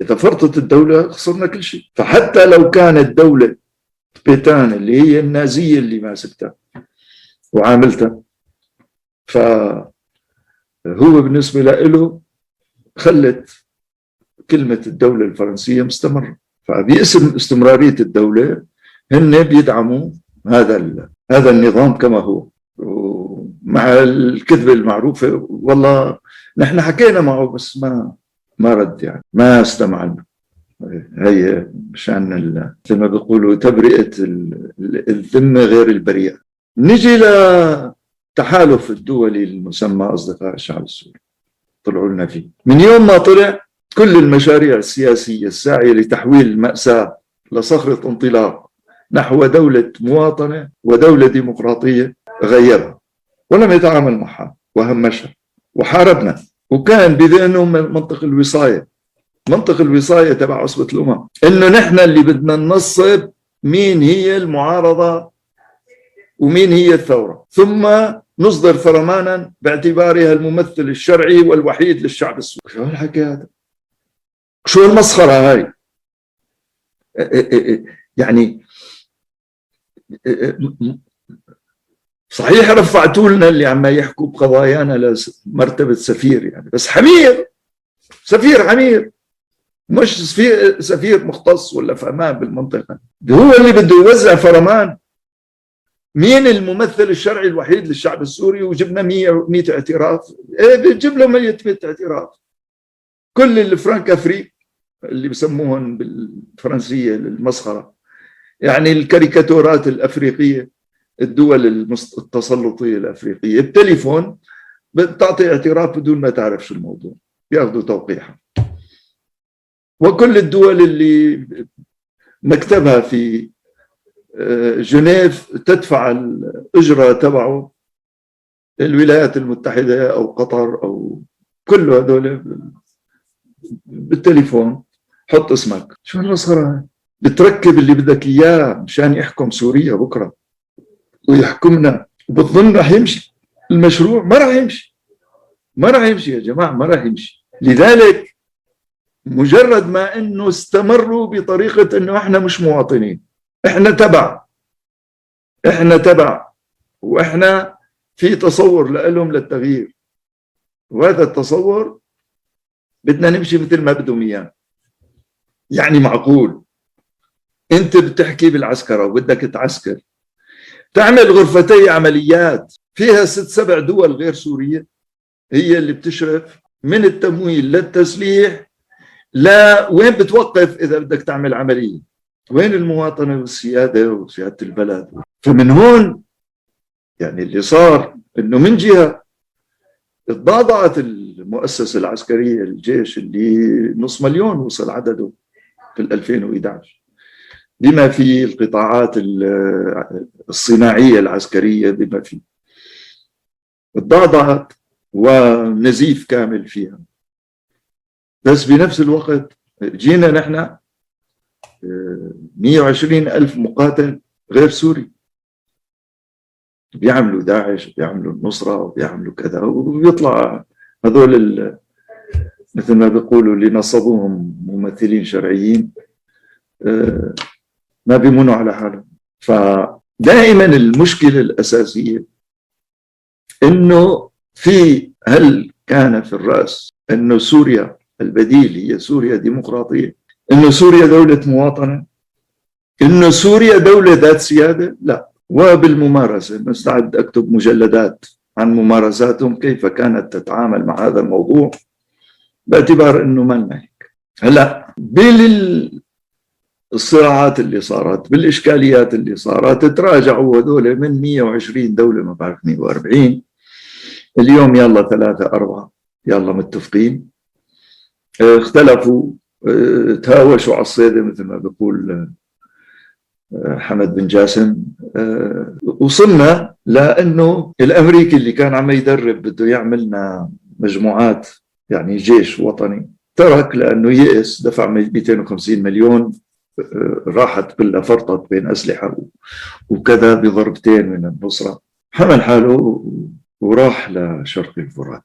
إذا فرطت الدولة خسرنا كل شيء. فحتى لو كانت دولة بيتان اللي هي النازية اللي ماسكتها وعاملتها، فهو بالنسبة له خلت كلمة الدولة الفرنسية مستمرة. فباسم استمرارية الدولة هن بيدعموا هذا النظام كما هو، ومع الكذبة المعروفة. والله نحن حكينا معه بس ما رد، يعني ما استمع لنا. هي مشان مثل ما بيقولوا تبرئة الذمة غير البريئة. نجي لتحالف الدولي المسمى أصدقاء الشعب السوري، طلعوا لنا فيه من يوم ما طلع كل المشاريع السياسية الساعية لتحويل المأساة لصخرة انطلاق نحو دولة مواطنة ودولة ديمقراطية غيرها ولم يتعامل معها وهمشها وحاربنا. وكان بذهنهم منطق الوصاية، منطق الوصاية تبع عصبة الأمم، إنه نحن اللي بدنا ننصب مين هي المعارضة ومين هي الثورة، ثم نصدر فرمانا باعتبارها الممثل الشرعي والوحيد للشعب السوري. شو هالحكي هذا؟ شو المسخرة هاي؟ يعني صحيح رفعتوا لنا اللي عم يحكوا بقضايانا لمرتبة سفير يعني، بس حمير، سفير حمير، مش سفير مختص ولا فهمان بالمنطقة. هو اللي بده يوزع فرمان مين الممثل الشرعي الوحيد للشعب السوري، وجبنا 100 اعتراف. ايه بتجيب له 100 اعتراف. كل ال Françafrique اللي بسموهم بالفرنسية المسخرة، يعني الكاريكاتورات الأفريقية، الدول التسلطية الأفريقية، بتليفون بتعطي اعتراف بدون ما تعرف شو الموضوع، بياخذوا توقيعها. وكل الدول اللي مكتبها في جنيف تدفع الأجرة تبعه، الولايات المتحدة أو قطر أو كل هذول بالتليفون حط اسمك. شو هالمسخرة؟ بتركب اللي بدك إياه مشان يحكم سوريا بكرة ويحكمنا، وبتظن رح يمشي المشروع؟ ما رح يمشي، ما رح يمشي يا جماعة، ما رح يمشي. لذلك مجرد ما انه استمروا بطريقة انه احنا مش مواطنين، احنا تبع، احنا تبع، واحنا في تصور لهم للتغيير، وهذا التصور بدنا نمشي مثل ما بدهم اياه. يعني معقول انت بتحكي بالعسكرة وبدك تعسكر، تعمل غرفتي عمليات فيها 6-7 دول غير سورية هي اللي بتشرف من التمويل للتسليح، لا وين بتوقف إذا بدك تعمل عملية؟ وين المواطنة والسيادة وسيادة البلد؟ فمن هون يعني اللي صار إنه من جهة تضعضعت المؤسسة العسكرية، الجيش اللي 500,000 وصل عدده في 2011، بما في القطاعات الصناعية العسكرية، بما فيه تضعضعت ونزيف كامل فيها. بس بنفس الوقت جينا نحن 120,000 مقاتل غير سوري بيعملوا داعش، بيعملوا النصرة، وبيعملوا كذا، وبيطلع هذول مثل ما بيقولوا اللي نصبوهم ممثلين شرعيين ما بيمونوا على حالهم. فدائما المشكلة الأساسية إنه في، هل كان في الرأس إنه سوريا البديل هي سوريا ديمقراطية، إنه سوريا دولة مواطنة، إنه سوريا دولة ذات سيادة؟ لا. وبالممارسة مستعد أكتب مجلدات عن ممارساتهم كيف كانت تتعامل مع هذا الموضوع، باعتبار إنه ما لنا هيك. هلا بالصراعات اللي صارت، بالإشكاليات اللي صارت، تراجعوا هذول من 120 دولة ما بعرف 140، اليوم يلا 3 4 يلا متفقين. اختلفوا، تهاوشوا على الصيدة مثل ما بيقول حمد بن جاسم. وصلنا لأنه الأمريكي اللي كان عم يدرب بده يعملنا مجموعات يعني جيش وطني، ترك لأنه يئس، دفع 250 مليون، راحت كلها فرطت بين أسلحة وكذا بضربتين من النصرة، حمل حاله وراح لشرق الفرات.